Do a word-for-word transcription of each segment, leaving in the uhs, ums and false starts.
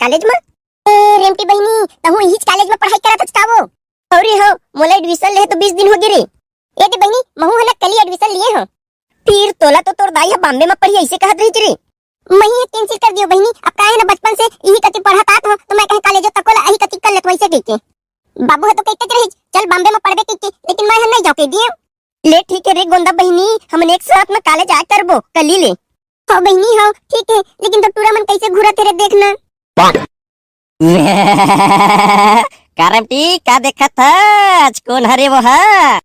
College में? ए, रेमटी बहिनी, तहूँ इहीच कॉलेज में पढ़ाई करत हच का वो? अरे हाँ, मोला एडमिशन ले तो बीस दिन हो गे रे। ए दे बहिनी, महूँ ह ना कली एडमिशन लिए हूँ। फिर तोला तो तोर दाई ह बॉम्बे में पढ़ही ऐसे कहत रही रे। मही ये कैंसिल कर दियो बहिनी, अब काहे ना बचपन से इही कति पढ़त आत हो, तो मैं कहे कॉलेजो तको ला इही कति कर लेत वैसे कह के। बाबू ह तो कहते रही, चल बॉम्बे में पढ़बे कह के, लेकिन मैं ह नहीं जाओ कह दिए। ले ठीक है रे गोंदा बहिनी, हमन एक साथ में कॉलेज आया करबो, कली ले। हो बहिनी हो, ठीक है, लेकिन तो टूरा मन कैसे घूरत हे रे देखना। का रेमटी, का देखत हच? कोन हरे वो ह?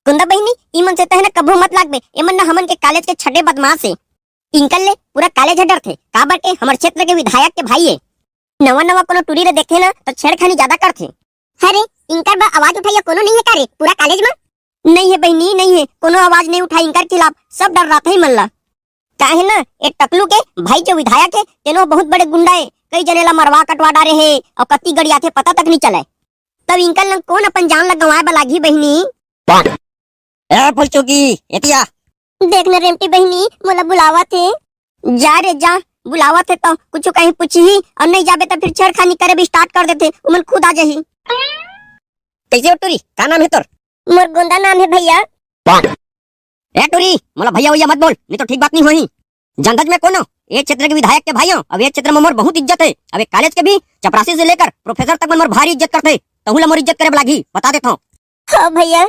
गोंदा बहिनी, ई मन से तहे ना कभू मत लागबे, ए मन ना हमन के कॉलेज के छठे बदमाश हे। इंकर ले पूरा कॉलेज ह डरथे, काबर के हमर क्षेत्र के विधायक के भाई हे। नवा नवा कोनो टूरी ले देखे ना तो छेड़खानी ज्यादा करथे। अरे, इंकर बर आवाज उठाइया कोनो नहीं है का रे पूरा कॉलेज में? नहीं है बहिनी, नहीं है, कोनो आवाज नहीं उठाई इंकर खिलाफ, सब डर्राथे ही मन ला। काहे ना, ए टकलू के भाई जो विधायक है, तेनो बहुत बड़े गुंडा है, कई जने ला मरवा कटवा डारे है, और कत्ती गड़ियाथे पता तक नहीं चले। तब इंकर लंग कौन अपन जान ला गंवाए बर लागही बहिनी? ए फुलचुकी, एतिया। देख न रेमटी बहिनी, मोला बुलावत हे। जा रे जा, बुलावत हे तो कुछ कहीं पूछही और नहीं जाबे तो फिर छेड़खानी करे भी स्टार्ट कर देथे, उमन खुद आ जाही। कैसे हो टूरी, का नाम है तोर? मोर गोंदा नाम है भैया। ए टूरी, मोला भैया वैया मत बोल, नहीं तो ठीक बात नहीं होही। जानथच मैं कोनो? ए क्षेत्र के विधायक के भाई हूँ। अब ए क्षेत्र में मोर बहुत इज्जत है। अब ए कॉलेज के भी चपरासी से लेकर प्रोफेसर तक मन मोर भारी इज्जत करथे। तहूँ ला मोर इज्जत करे बर लागही, बता देत हूँ। हाँ भैया।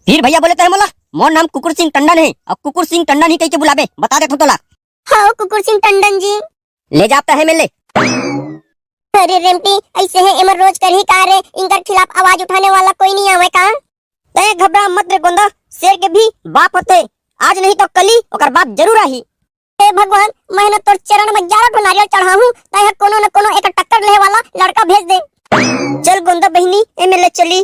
फिर भैया बोले तो है मोला, मोर नाम कुकुर सिंह टंडन है, और कुकुर सिंह टंडन ही कह के बुलाबे, बता देत हूँ तोला। हाँ कुकुर सिंह टंडन जी। ले जा अब तहे मिल ले। अरे रेमटी, ऐसे है एमन रोज करही का रे, इंकर खिलाफ आवाज उठाने वाला कोई नहीं आवे का? तय घबरा मत रे गोंदा, शेर के भी बाप होथे, आज नहीं तो कली ओकर बाप जरूर आही। हे भगवान, मैं न तोर चरण में ग्यारह ठो नारियल चढ़ाहूँ, तय ह कोनो न कोनो एक टक्कर लेहे वाला लड़का भेज दे। चल गोंदा बहिनी, एमे ले चली।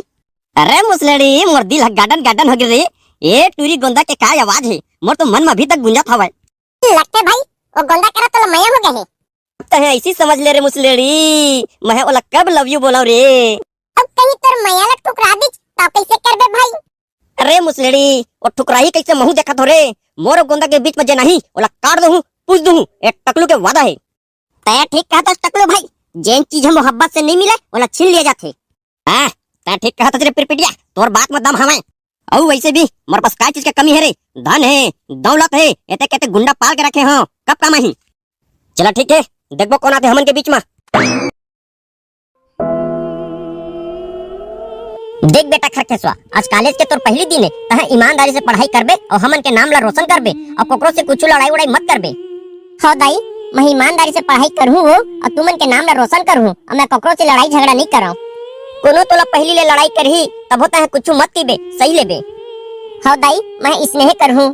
अरे मुसलेड़ी, मोर दिल ह गार्डन गार्डन हो गे रे। ए टूरी गोंदा के का आवाज है, मोर तो मन में अभी तक गूंजत हवय। लगथे भाई, वो गोंदा करा तोला मया हो गए हे। तहे ऐसी समझ ले रे मुसलेड़ी, मैं ओला कब लव यू बोला रे। अब कहीं तोर मया ला ठुकरा दीच, तब कैसे करबे भाई? अरे मुसलेड़ी, वो ठुकराही कैसे महू देखत हो रे? मोर अउ गोंदा के बीच में जे नहीं, ओला काट दूहूं, पूछ दूहूं, ए टकलू के वादा है। तय ठीक कहत हस टकलू भाई, जेन चीज ह मोहब्बत से नहीं मिले, ओला छीन लिया जाथे। हाँ, तय ठीक कहत हस रे पिरपिटिया, तोर बात में दम हवय। अउ वैसे भी मोर पास का चीज के कमी है रे? धन है, दौलत है, एते केते गुंडा पाल के रखे हो, कब काम आही? चला ठीक है, देखबो कौन आथे हमन के बीच में। देख बेटा खरखेसवा, आज कॉलेज के तोर पहली दिन है, तहां ईमानदारी से पढ़ाई करबे और हमन के नाम ला रोशन करबे और कोकरो से कुछ लड़ाई उड़ाई मत करबे। हो दाई, मैं ईमानदारी से पढ़ाई करहूं वो, और तुमन के नाम ला रोशन करहूं, और मैं कोकरो से लड़ाई झगड़ा नहीं करव। कोनो तोला पहली ले लड़ाई करही, तभो तहे कुछ मत कहिबे, सही लेबे। हो दाई, मैं इसने करहूं।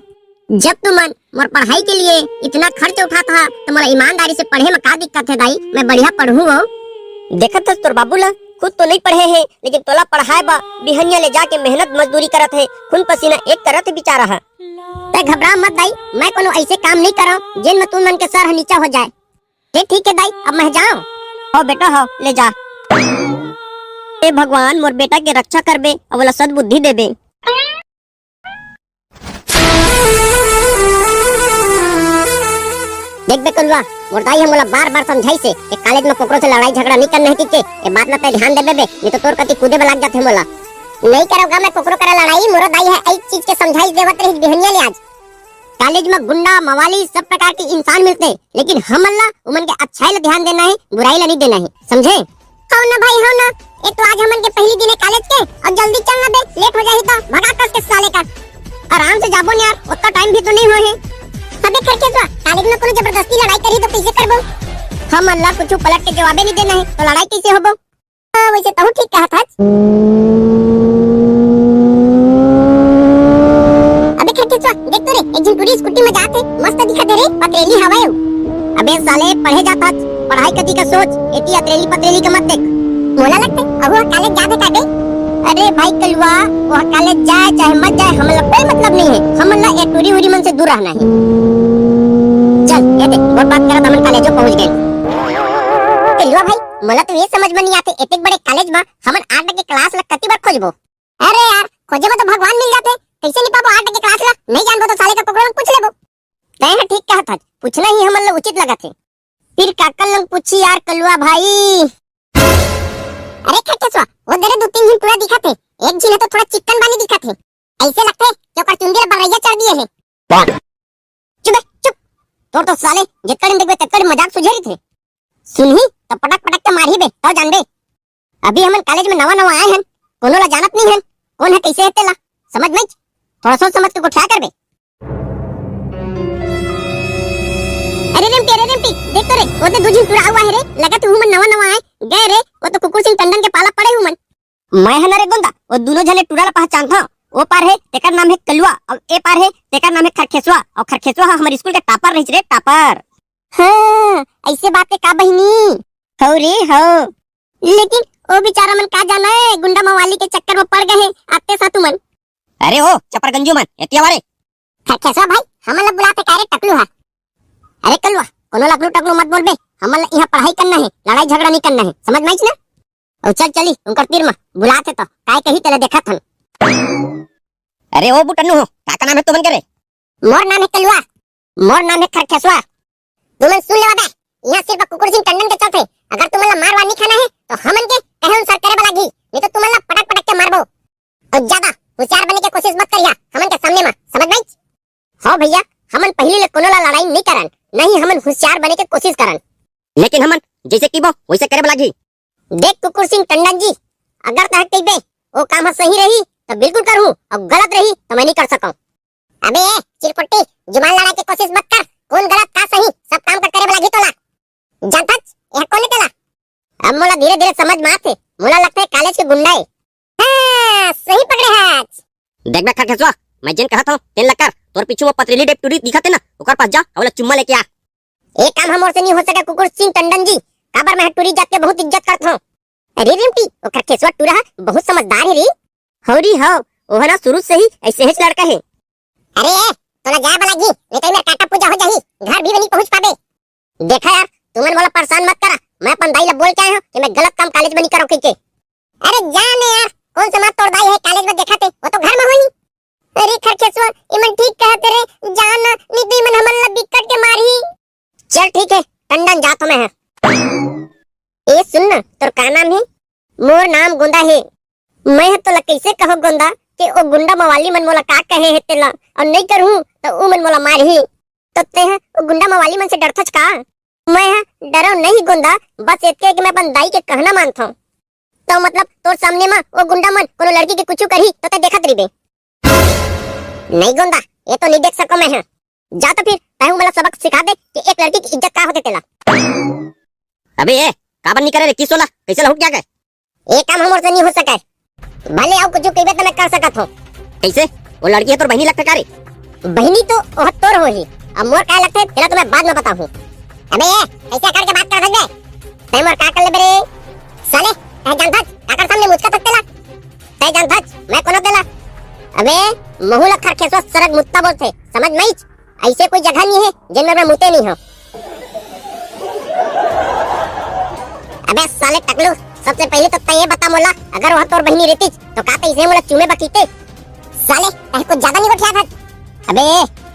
जब तुमन मोर पढ़ाई के लिए इतना खर्च उठात हा, तो मोला ईमानदारी से पढ़े में का दिक्कत है दाई? मैं बढ़िया पढ़हूं वो। देखत हस तोर बाबू ला, खुद तो नहीं पढ़े है, लेकिन तोला पढ़ाए बा बिहनिया ले जाके मेहनत मजदूरी करत है, खून पसीना एक करत है बेचारा हा। तै घबरा मत दाई, मैं कोनो ऐसे काम नहीं करव, जेन में तुमन के सर ह नीचा हो जाए। ते ठीक है दाई, अब मैं जाव। हो बेटा, हो, ले जा। ए भगवान, मोर बेटा के रक्षा करबे, अब ओला सद्बुद्धि देबे। देख बे कलुआ, मोर दाई ह मोला बार-बार समझाइस हे कि कॉलेज में कोकरो से लड़ाई झगड़ा नहीं करना है, ठीक है? ये बात ला तै ध्यान देबे बे, नहीं तो तोर कति कूदे में लाग जाथे मोला। नहीं करव गा मैं कोकरो करा लड़ाई, मोरो दाई ह एक चीज के समझाइश देवत रही बिहनिया ले आज। कॉलेज में गुंडा, मवाली, सब प्रकार के इंसान मिलथे, लेकिन हमन ला उमन के अच्छाई ला ध्यान देना है, बुराई ला नहीं देना है, समझे? हव ना भाई, हव ना। एक तो आज हमन के पहली दिन है कॉलेज के, और जल्दी चल ना बे, लेट हो जाही तो भगा कस के साले का। आराम से जाबो न यार, उतना टाइम भी तो नहीं हुआ है। अबे खरखेसवा, कॉलेज में कोनो जबरदस्ती लड़ाई करही तो कैसे करबो? हमन ला कुछ पलट के जवाबे नहीं देना है, तो लड़ाई कैसे होबो? हाँ, वैसे तहूँ ठीक कहत हच। अबे खरखेसवा, देख तो रे, एक झन टूरी स्कूटी में जात हे, मस्त दिखत हे रे, पतरेली हवय अउ। अबे साले, पढ़े जात हच, पढ़ाई कति का सोच, एती अतरेली पतरेली के मत देख। मोला लगथे, अहू ह कॉलेज जात हे का बे? अरे भाई कलुआ, वो कॉलेज जाए चाहे मत जाए, हमन ला कोई मतलब नहीं है, हमन ला ये टूरी उरी मन से दूर रहना है। चल, ये देख, बहुत बात करत हमन कॉलेजो पहुंच गए। कलुआ भाई, मोला तो ये समझ में नहीं आते, एतेक बड़े कॉलेज में हमन आठ के क्लास ला कति बार खोजबो? अरे यार, खोजे में तो भगवान मिल जाथे, कैसे नहीं पाबो आठ के क्लास ला? नहीं जानबो तो साले का कोकरो लंग पूछ लेबो। तैं ह ठीक कहत हच, पूछना ही हमन ला उचित लगत हे। फिर काकर लंग पूछी यार कलुआ भाई। अरे खरखेसवा, वो दे रे दू तीन झिन टूरा दिखत हे, एक झिन ह तो थोड़ा चिकन बानी दिखत हे, ऐसे लगथे कि ओकर चुंदी ल बरैया चढ़ दिए हे। चुप बे, चुप। तोर तो साले जितका दिन देखबे ततका दिन मजाक सुझे रहिथे। सुनही त पटक पटक के मारही बे, तब जानबे। अभी हमन कॉलेज में नवा नवा आए हन, कोनो ला जानत नहीं हन, कौन है कैसे है तेला, समझ में? थोड़ा सोच समझ के गोठिया करबे। अरे रिम्पी, अरे रिम्पी, देख तो रे, वो तो दू झिन टूरा हुआ है रे, लगथे उमन नवा नवा आए, गए रे, वो तो कुकुर सिंह टंडन के पाला पड़े उमन। मैं ह न रे गोंदा, वो दूनों झने टूरा ला पहचानथंव। वो पार हे, तेकर नाम हे कलुआ, अउ ए पार हे, तेकर नाम हे खरखेसवा, अउ खरखेसवा ह हमर स्कूल के टॉपर रहिस रे, टॉपर। हाँ, ऐसे बात हे का बहिनी? हौ रे, हौ। लेकिन वो बेचारा मन का जाना है, गुंडा मवाली के चक्कर में पड़ गए हैं, आते साथ तुमन। अरे ओ, चपरगंजू मन, एतिया वारे। खरखेसवा भाई, हमन ला बुलाथे का रे टकलू हा? अरे कलुआ, कोनो ला अकलू टकलू मत बोलबे, हमन ला इहाँ पढ़ाई करना है, लड़ाई झगड़ा नहीं करना है, समझ में आइस ना? अउ चल चली, उनकर तीर म बुलाथे त, काय कही तेला देखत हन। अरे ओ बुटन्नू हो, का का नाम है तुमन के रे? मोर नाम है कलुआ। मोर नाम है खरखेसवा। तुमन सुन लेवा बे, इहाँ सिर्फ कुकुर सिंह टंडन के चलथे। अगर तुमन ला मार वार नहीं खाना है, तो हमन के कहे अनुसार करे वाला घी, नहीं तो तुमन ला पटक पटक के मारबो। अउ ज्यादा होशियार बने के कोशिश मत करिहा हमन के सामने म, समझ में? हाँ भैया, हमन पहली ले कोनो ला लड़ाई नहीं करन, नहीं हमन होशियार बने के कोशिश करन। लेकिन हमन जैसे कहिबो वैसे करे वाला घी। देख कुकुर सिंह टंडन जी, अगर तह कहिबे ओ काम ह सही रही त बिल्कुल करहूँ, अउ गलत रही त मैं नहीं कर सकूँ। अबे ए, चिरकुट्टी, जुबान लड़ा के कोशिश मत कर। कौन गलत का सही, सब काम का करे वाला घी तोला। जानथच, यह कौन है तेला? अब मोला धीरे-धीरे समझ में आथे, मोला लगथे कॉलेज के गुंडा ए। हाँ, सही पकड़े हच। देख बे खरखेसवा, मैं जेन कहत हूँ, तेन ला कर। तोर पीछू वो पथरीली डेप टूरी दिखत है ना, ओकर पास जा, अउ ओला चुम्मा लेके आ। ए काम ह मोर से नहीं हो सके कुकुर सिंह टंडन जी, काबर मैं टूरी जात के बहुत इज्जत करत हूँ। अरे रिम्पी, ओ खरखेसवा टूरा ह बहुत समझदार है रे। हौ री हौ, ओह ना शुरू से ही ऐसे ही लड़का है। अरे ए, तोला जाए वाला घी, नहीं तो मेर काटा पूजा हो जाही, घर भी नहीं पहुंच पाबे। देखा यार, तुमन मोला परेशान मत करा, मैं अपन दाई ला बोल के आए हूँ कि मैं गलत काम कॉलेज में नहीं करो कहिके। अरे जा ने यार, कौन सा माँ तोर दाई है कॉलेज में देखा थे, वो तो घर में होही। अरे खरखेसवा, इमन ठीक कहत रे, जा ना, नहीं तो इमन हमन ला बिकट के मारही। चल ठीक है, टंडन जात हूँ मैं ह। ए सुन ना, तोर का नाम है? मोर नाम गोंदा हे। मैं ह तोला कइसे कहो गोंदा के ओ गुंडा मवाली मन मोला का कहे हे तेला, अउ नइ करहूं त ओ मन मोला मारही। त तेंह ओ गुंडा मवाली मन से डरथच का? मैं ह डरव नहीं गोंदा, बस एतके कि मैं अपन दाई के कहना मानथंव। त मतलब तोर सामने म ओ गुंडा मन कोनो लड़की के कुछु करही त तैं देखत रहिबे? नहीं गोंदा, ये तो नहीं देख सको मैं ह। जा तो फिर, तैं मोला सबक सिखा दे कि एक लड़की की इज्जत का होथे तेला। अबे ए, काबर नहीं करे रे, किस वाला? कैसे लहुट गया के? ये काम हमर से नहीं हो सके। भले अउ कुछ कहिबे त मैं कर सकत हूँ। कैसे? वो लड़की है तोर बहिनी लगथे का रे? बहिनी तो ओह तोर होही, अब मोर का लगथे तेला तो मैं बाद में बताहूँ। अबे ए, कैसे करके बात कर सकबे? तैं मोर का कर लेबे रे? साले, तैं जानथच, काकर सामने मुचका सकतेला? तैं जानथच, मैं कोनो तेला? अबे, महू ला खरखेसवा सरग मुत्ता बोलथे, समझ मइच? ऐसे कोई जगह नहीं है, जिन में मैं मुते नहीं हो। अबे साले टकलू, सबसे पहले तो तैं ये बता मोला, अगर वह तोर बहिनी रहतीच, तो का तैं इसे मोला चूमे बकीते? साले, तैं कुछ ज्यादा नहीं गोठिया था। अबे,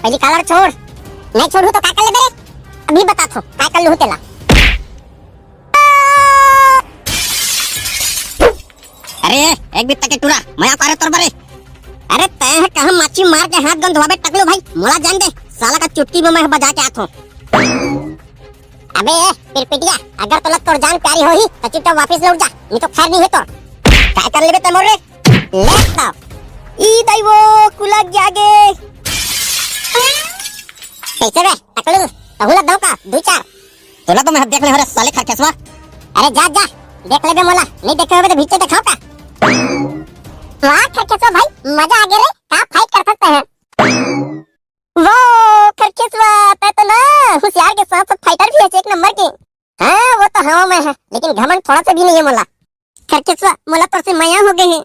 पहली कॉलर छोड़। नहीं छोड़ू तो का कर लेबे रे? अभी बता थो, का कर लूँ तेला? अरे, एक बित्ता के टूरा, मैं आ पारे तोर बरे। अरे, तैं ह कहाँ माची मार के हाथ गंधवाबे टकलू भाई, मोला जान दे, साला का चुटकी में मैं बजा के आत हूँ। अबे, ए, पिरपिटिया, अगर तोला तोर जान प्यारी होही, तो चुपचाप वापस लौट जा, नहीं तो खैर नहीं है तोर। काय कर लेबे तैं मोर रे? ले तो। ई दाई वो, कुलक जागे। कैसे बे, टकलू, तहू ला दो का, दू चार? तोला तो मैं देख ले हो रे साले खरखेसवा। अरे जा, जा, देख लेबे मोला, नहीं देखे होबे तो भीचे देखाओ का? वाह खरखेसवा भाई, मजा आ गया रे, का फाइट कर सकते हैं। वो खरखेसवा, तैं तो ना होशियार के साथ साथ फाइटर भी है एक नंबर के। हाँ, वो तो हवा में है, लेकिन घमंड थोड़ा सा भी नहीं है मोला। खरखेसवा, मोला तोर से मया हो गए है।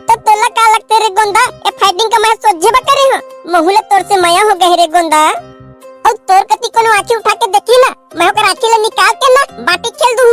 तो तोला का लगते रे गोंदा, ए फाइटिंग का मैं सोझे बा करे हो? महू ला तोर से मया हो गए रे गोंदा। और तोर कती कोनो आँखी उठा के देखी ना, मैं ओकर आँखी ला निकाल के ना बाटी खेल दूँ।